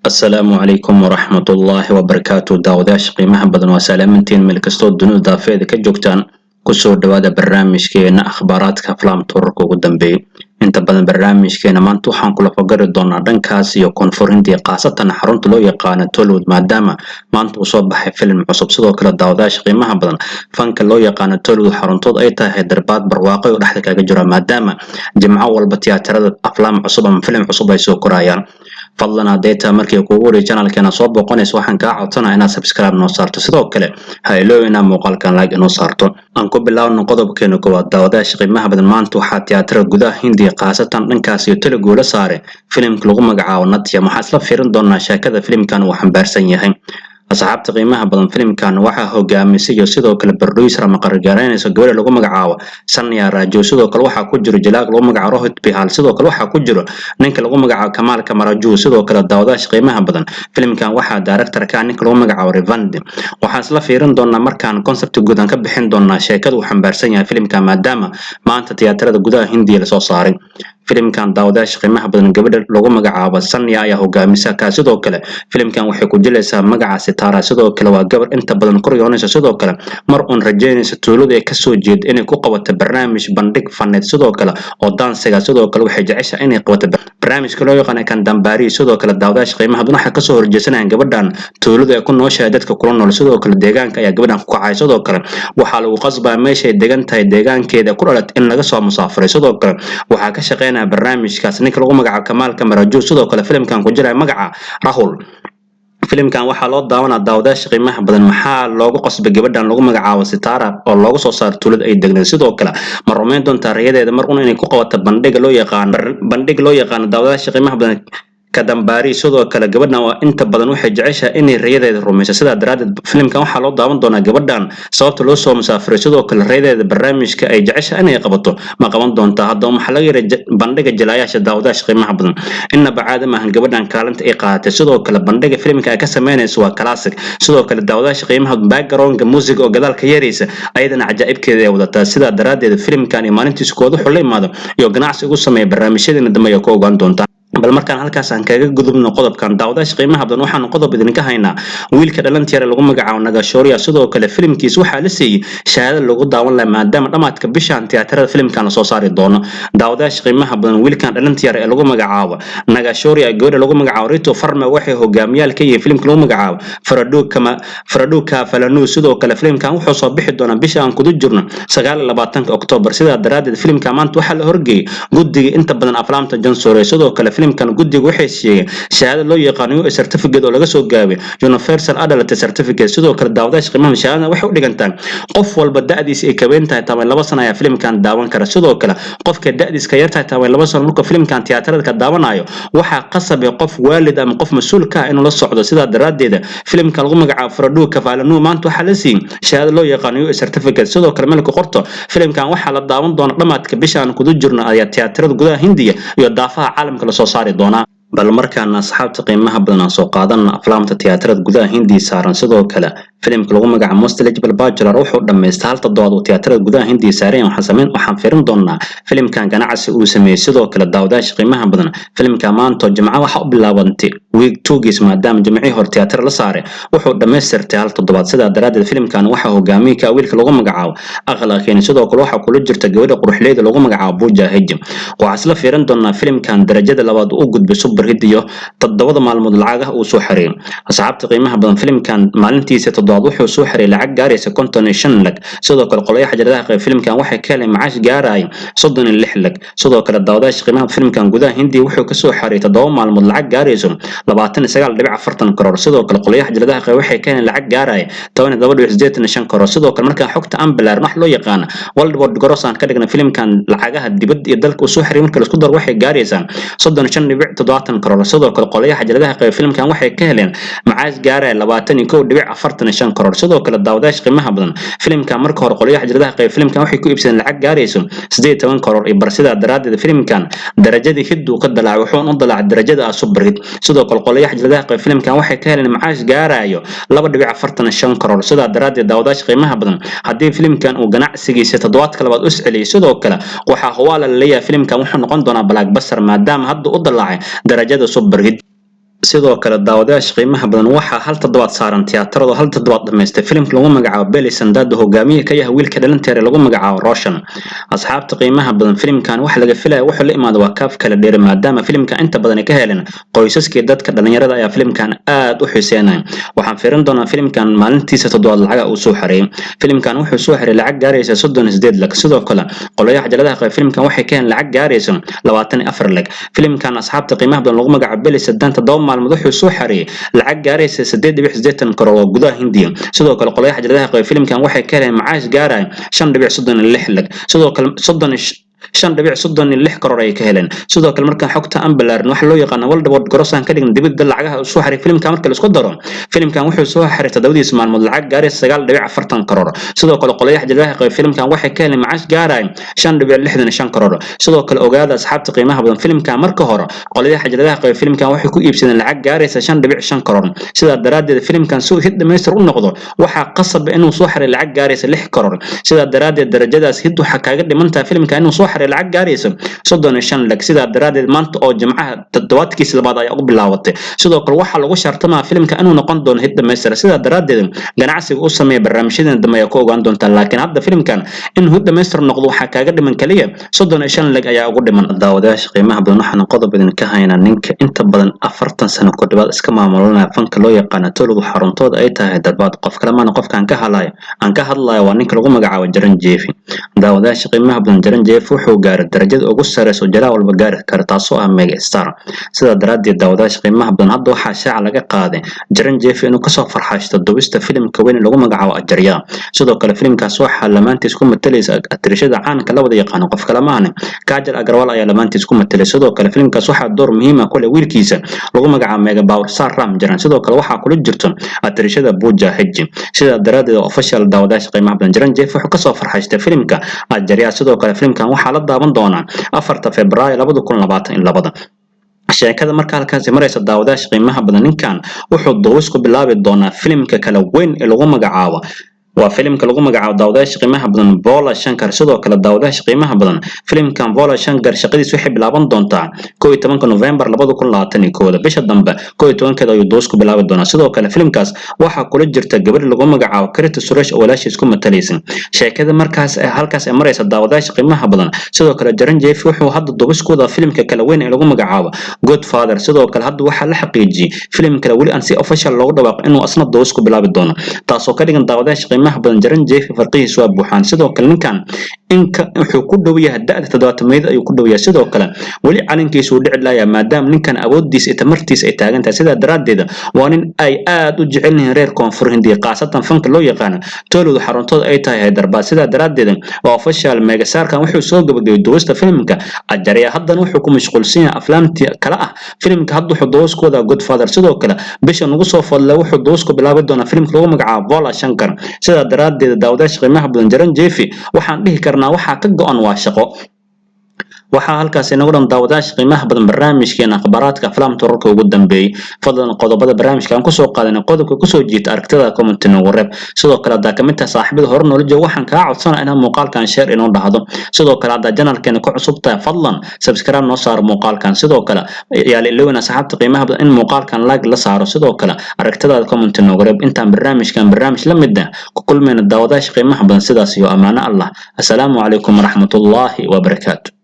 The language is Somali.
Asalaamu calaykum waraxmatullaahi wabarakaatu. Daawadayaasha qiimaha badan, waa salaamantiin meel kastoo dunida daafeeda ka joogtaan. Kusoo dhawaada barnaamijkeena akhbaaraadka aflaamta wararka ugu dambeeyay. Inta badan barnaamijkeena maanta waxaan kula fogari doonaa dhankaas iyo koonfur Hindiya, khaasatan xarunta loo yaqaano Tollywood, maadaama maanta uu soo baxay filim cusub. Sidoo kale, daawadayaasha qiimaha badan, fanka loo yaqaano Tollywood xaruntood ay tahay Hyderabad barwaaqo oo dhexda kaga jira, maadaama jimco walba tiyaatarada aflaam cusub ama filim cusub ay soo korayaan. Fadlan, hadday tahay markii kuugu horiy channelkeena soo booqanayso, waxaan kaa codsanaya inaad subscribe noo saarto. Sidoo kale, ha iloobi inaad muuqaalkan like inoo saarto. Aan ku bilaabno qodobkeena koowaad. Daawadayaasha qiimaha badan, maanta waxaa tiyaatarada gudaha Hindiya, khaasatan dhankaas iyo Telugu, la saaray filimka lagu magacaabo Natyam. Waxaa isla fiirin doonaa sheekada filimkan uu xambaarsan yahay. Asxaabta qiimaha badan, filimkan waxaa hogaamisay iyo sidoo kale producer ama qargareynaysa gabadha lagu magacaabo Sanya Raju. Sidoo kale waxaa ku jiro jilaag lagu magacaabo Rohit Bihal. Sidoo kale waxaa ku jiro ninka lagu magacaabo Kamal Kamaraju. Sidoo kale, daawadayaasha qiimaha badan, filimkan waxaa director ka ninka lagu magacaabo Rivandi. Waxaan isla fiirin doonaa markaan concept guud aan ka bixin doonaa sheekada uu xambaarsan yahay filimkan, maadaama maanta tiyaatarada gudaha Hindiya lasoo saaray filimkan. Daawadayaasha qiimaha badan, gabadha lagu magacaabo Sanya ayaa hogaamisa kaa. Sidoo kale filimkan waxay ku jilaysaa magaca Sitara. Sidoo kale waa gabar inta badan koryoonaysa, sidoo kale mar uun rajaynaysa tuulada ay kasoo jeeda inay ku qabato barnaamij bandhig faneed, sidoo kale oo daansiga. Sidoo kale waxay jeceshahay inay qabato barnaamijka loo yaqaano Kadambari. Sidoo kale, daawadayaasha qiimaha badan, waxay kasoo horjeesanayaan gabadhan tuulada ay ku nooshahay dadka kula nool. Sidoo kale deegaanka ayaa gabadhan ku kacay. Sidoo kale waxaa lagu qasbaa meeshay degan tahay, deegaankeeda ku dhalat, in laga soo musaafiray. Sidoo kale waxaa ka shaqeynaya barnaamijkaas ninka lagu magacaabo Kamaal Kamaraju. Sidoo kale filimkan ku jira magaca Rahul. Filimkan waxaa loo daawanaa, daawadayaasha qiimaha badan, maxaa loogu qasbay gabadhan lagu magacaabo Sitara oo loogu soo saaro tuulada ay degneed? Sidoo kale ma rumayn doontaa rayadeeda mar un inay ku qabato bandhiga loo yaqaano bandhig loo yaqaano, daawadayaasha qiimaha badan, Kadambari? Sidoo kale gabadhan waa inta badan waxay jeceshahay inay rayadeeda rumayso. Sidaa daraaddeed filimkan waxaa loo daawan doonaa gabadhan sababta loo soo musaafiray. Sidoo kale rayadeeda barnaamijka ay jeceshahay inay qabato ma qaban doontaa? Haddaba maxaa laga yaray bandhiga jilaayaasha? Daawadayaasha qiimaha badan, innaba caadi maahan gabadhan kaalinta ay qaadatay. Sidoo kale bandhiga filimka ay ka sameynayso waa classic. Sidoo kale, daawadayaasha qiimaha, backgroundka music oo gadaalka yaraysa ayadana cajaa'ibkeeda ay wadataa. Sidaa daraaddeed filimkan iyo maalintiisa kooda wuxuu la imaado iyo ganacsi ugu sameeya barnaamijyadeena dambe ayaa ku ogaan doontaa. Bal markaan halkaas aan kaga gudubno qodobkan, daawadayaasha qiimaha badan, waxaanu qodob idinka haynaa wiilka dhalinta yar ee lagu magacaabo Naga Shaurya. Sidoo kale filimkiis waxaa la siiyey shahaado lagu daawan lahaa, maadaama dhammaadka bishan tiyaatarada filimkan lasoo saari doono. Daawadayaasha qiimaha badan, wiilkan dhalinta yar ee lagu magacaabo Naga Shaurya, gabadha lagu magacaabo Ritu Varma, waxay hogaamiyaal ka yihiin filimka lagu magacaabo Faradhu Kavalanu. Sidoo kale filimkan wuxuu soo bixi doonaa bisha aan kudu jirno, 29-ka Oktoobar. Sidaa daraaddeed filimka maanta waxaa la horgeeyey guddiga inta badan aflaamta jansure. Sidoo kale filimkan guddiga waxay sheegeen shahaado loo yaqaano UA certificate, oo laga soo gaabay Universal Adult Certificate. Sidoo kale, daawadayaasha qiimaha, shahaadada waxay u dhigantaa qof walba da'diisa ay kabeen tahay 12 sano ayaa filimkan daawan kara. Sidoo kale qofka da'diisa ka yartahay 12 sano markuu filimkan tiyaatarada ka daawanayo, waxaa qasab ah qof waalid ama qof mas-uul ka ah inuu la socdo. Sidaa daraaddeeda filimkan lagu magacaabo Faradhu Kavalanu maanta waxaa la siiyey shahaado loo yaqaano UA certificate. Sidoo kale melka qorto, filimkan waxaa la daawan doona dhammaadka bishaan kudu jirno ayaa tiyaatarada gudaha Hindiya iyo daafaha caalamka lasoo saari doonaa. Bal markaana, asxaabta qiimaha badan, aan soo qaadana aflaamta tiyaatarada gudaha Hindiya saaran. Sidoo kale filimka lagu magacaabo Most Eligible Bachelor wuxuu dhammaystay hal toddobaad uu tiyaatarada gudaha Hindiya saaran. Waxaan fiirin doonaa filimkan ganacsi uu sameeyey. Sidoo kale, daawadayaasha qiimaha badan, filimka maanta Jimco waxa u bilaabantay week two-giis, maadaama jimcihii hore tiyaatar la saaray. Wuxuu dhammaystirtay hal toddobaad. Sidaa daraaddeed filimkan waxaa hogaamiye ka wiilka lagu magacaabo Akhil Akkineni. Sidoo kale waxaa kula jirta gabadha quruxleyda lagu magacaabo Pooja Hegde. Waxaa isla fiirin doonaa filimkan darajada labaad u gudbay super hit iyo 7-da maalmood lacagaha uu soo xareeyay. Asxaabta qiimaha badan, filimkan maalintiisa toddobaad wuxuu soo xareeyay lacag gaaraysa 55 lakh. Sidoo kale qolyaha xajaradaha qayb filimkan waxay ka heleen macaash gaaraya 36 lakh. Sidoo kale, daawadayaasha qiimaha, filimkan gudaha Hindiya wuxuu kasoo xareeyay 7 maalmood lacag gaarayso 29.40 crore. Sidoo kale qolyaha xajaradaha qayb waxay ka heleen lacag gaaraya 17.85 crore. Sidoo kale markaan xogta ambalar wax loo yaqaana worldwide gross aan ka dhigna, filimkan lacagaha dibadda iyo dalka uu soo xareeyay marka la isku daro waxay gaaraysaa 35.70 crore. Sidoo kale qolyaha xajaradaha qayb filimkan waxay ka heleen macaash gaaraya 21.45 crore. Sidoo kale, daawadayaasha qiimaha badan, filimkan marka hore qolyaha xajaradaha qayb filimkan waxay ku iibsadeen lacag gaarayso 18 crore iyo bar. Sidaa daraaddeed filimkan darajadii hit uu ka dalaacay wuxuuna u dalaacay darajada ah super hit. Sidoo kale qolyaha xajaradaha qayb filimkan waxay ka heleen macaash gaarayo 2.45 crore. Sidaa daraaddeed, daawadayaasha qiimaha badan, haddii filimkan uu ganacsigiisa toddobaadka labaad u celiyay, sidoo kale waxaa huwaala la leeyahay filimkan wuxuu noqon doonaa blockbuster, maadaama hadda u dalaacay darajada super hit. Sidoo kale, daawadayaasha qiimaha badan, waxaa hal toddobaad saaran tiyaatarada, hal toddobaad dhamaystay filimka lagu magacaabo Peeli Sandadi, hogaamiye ka yahay wiilka dhalinteere lagu magacaabo Roshan. Asxaabta qiimaha badan, filimkan waxa laga filaya wuxuu la imaada waa kaaf kala dheeri, maadaama filimkan inta badan ay ka heleen qoysaskii dadka dhalinyarada ayaa filimkan aad u xiiseynaya. Waxaan fiirin doonaa filimkan maalintiisa toddobaad lacaga uu soo xareeyay. Filimkan wuxuu soo xareeyay lacag gaaraysa 38 lakh. Sidoo kale, qolayaha cajaladaha qaba filimkan waxay ka heleen lacag gaaraysa 24 lakh. Filimkan, asxaabta qiimaha badan, lagu magacaabo Peeli Siddhant, 7 maalmood wuxuu soo xareeyay lacag gaaraysa 8.80 crore oo gudaha Hindiya. Sidoo kale, qolayaha cajaladaha qaba filimkan waxay ka heleen macaash gaaraya 5.36 lakh. Sidoo kale, 35.36 crore ay ka heleen. Sidoo kale, markaan xogta aan balaarin, waxa loo yaqaano worldwide gross aan ka dhigin dibadda lacagaha uu soo xaray filimka, marka la isku daro, filimkan wuxuu soo xaray 7-diisa maalmood lacag gaaraysa 9.40 crore. Sidoo kale, qolayaha cajaladaha qaba filimkan waxay ka heleen macaash gaaraya 5.65 crore. Sidoo kale, ogaada, asxaabta qiimaha badan, filimkan marka hore qolayaha cajaladaha qaba filimkan waxay ku iibsadeen lacag gaaraysa 5.5 crore. Sidaa daraaddeed, filimkan si uu hit dhamaystir u noqdo, waxaa qasab inuu soo xaray lacag gaaraysa 6 crore. Sidaa daraaddeed, darajadaas hit waxaa kaaga dhimantaha filimka inuu soo xaray lacag gaaraysa 35 lakh. Sidaa daraaddeed, maanta oo Jimcaha toddobaadkiisa labaad ayaa ugu bilaabatay. Sidoo kale, waxaa lagu shartamaa filimka inuu noqon doono hit dhamaystira. Sidaa daraaddeed, ganacsiga u sameeya barnaamijyadan dambe ayaa ku ogaan doontaa, laakiin hadda filimkan inuu hit dhamaystir noqdo waxaa kaaga dhiman kaliya 35 lakh ayaa ugu dhiman. Daawadayaasha qiimaha badan, waxaan qodob idinka haynaa ninka inta badan 40 sano ku dhawaad iska maamulanaya fanka loo yaqaano Tollywood, xaruntooda ay tahay Hyderabad. Qof kale maana, qofkaan ka hadlayo aan ka hadlayo waa ninka lagu magacaabo Chiranjeevi. Daawadayaasha qiimaha badan, Chiranjeevi wuxuu gaaray darajada ugu sareysa oo jalaa walba gaari kara, taasoo ah mega star. Sidaa daraaddeed, daawadayaasha qiimaha badan, hadda waxaa shaaca laga qaaday Chiranjeevi inuu kasoo farxashto dubista filimka weyn lagu magacaabo Acharya. Sidoo kale, filimkaas waxaa lamaantiis ku matalaysa atirishada caanka la wada yaqaano, qof kale maahane, Kajal Aggarwal ayaa lamaantiis ku matalay. Sidoo kale, filimkaas waxaa door muhiim ah ku leh wiilkiisa lagu magacaabo mega power star Ram Charan. Sidoo kale, waxaa kula jirto atirishada Pooja Hegde. Sidaa daraaddeed, official, daawadayaasha qiimaha badan, Chiranjeevi wuxuu kasoo farxashtay filimka Acharya. Sidoo kale, filimkan waxaa la daawan doonaa 4-ta Febraayo 2022. Sheekada marka halkaasi maraysa, daawadayaasha qiimaha badan, ninkan wuxuu duubis ku bilaabi doonaa filimka kala weyn ee lagu magacaabo, waa filimka lagu magacaabo, daawadayaasha qiimaha badan, Bhola Shankar. Sidoo kale, daawadayaasha qiimaha badan, filimkan Bhola Shankar shaqadiis waxay bilaaban doontaa 11-ka November 2021-da. Bisha dambe 11-keeda ayuu duubis ku bilaabi doonaa. Sidoo kale, filimkaas waxaa kula jirta gabadh lagu magacaabo Keerthy Suresh oo walaashiis ku matalaysa. Sheekada markaas halkaas ay maraysa, daawadayaasha qiimaha badan, sidoo kale Chiranjeevi wuxuu hadda duubis ku wadaa filimka kala weyn ee lagu magacaabo Godfather. Sidoo kale, hadda waxaa la xaqiijiyey filim kale weli aan si official loogu dhawaaqo inuu asna duubis ku bilaabi doono, taasoo ka dhigan, daawadayaasha qiimaha badan, Chiranjeevi farqihiisu waa buuxaan. Sidoo kale, ninkan inka wuxuu ku dhow yahay da'da 70-meeyada ayuu ku dhow yahay. Sidoo kale, weli calankiisu uu dhici laaya, maadaama ninkan awoodiisa iyo tamartiisa ay taagan tahay. Sidaa daraaddeed, waa nin ay aad u jecel yihiin reer Koonfur Hindiya, khaasatan fanka loo yaqaano Tollywood, xaruntooda ay tahay Hyderabad. Sidaa daraaddeed, waa official, megastarkan wuxuu soo gabagabay duubista filimka Acharya. Haddana wuxuu ku mashquulsan yahay aflaamtii kale ah. Filimka hadda wuxuu duubis ku wadaa Godfather. Sidoo kale, bisha nagu soo fadla wuxuu duubis ku bilaabi doonaa filimka lagu magacaabo Bhola Shankar. Sidaa daraaddeed, daawadayaasha qiimaha badan, Chiranjeevi waxaan dhihi karnaa waxaa ka go'an waa shaqo. Waxaa halkaas inagu dhan, daawadayaasha qiimaha badan, barnaamijkeena akhbaaraadka aflaamta wararka ugu dambeeyey. Fadlan, qodobada barnaamijka aan kusoo qaadanay, qodobka kusoo jiita aragtida, comment noogu reeb. Sidoo kale, haddaa kamid tahay saaxiibada hore noola jooga, waxaan kaa codsanaa inaad muuqaalkan share inoo dhahdo. Sidoo kale, haddaa channelkeena ku cusub tahay, fadlan subscribe noo saaro muuqaalkan. Sidoo kale, yaala ilowin, asxaabta qiimaha badan, in muuqaalkan like la saaro. Sidoo kale, aragtidaada comment noogu reeb. Intaan barnaamijkan barnaamij la mid ah ku kulmayna, daawadayaasha qiimaha badan, sidaas iyo amaano Allah. Assalaamu calaykum waraxmatullaahi wabarakaatu.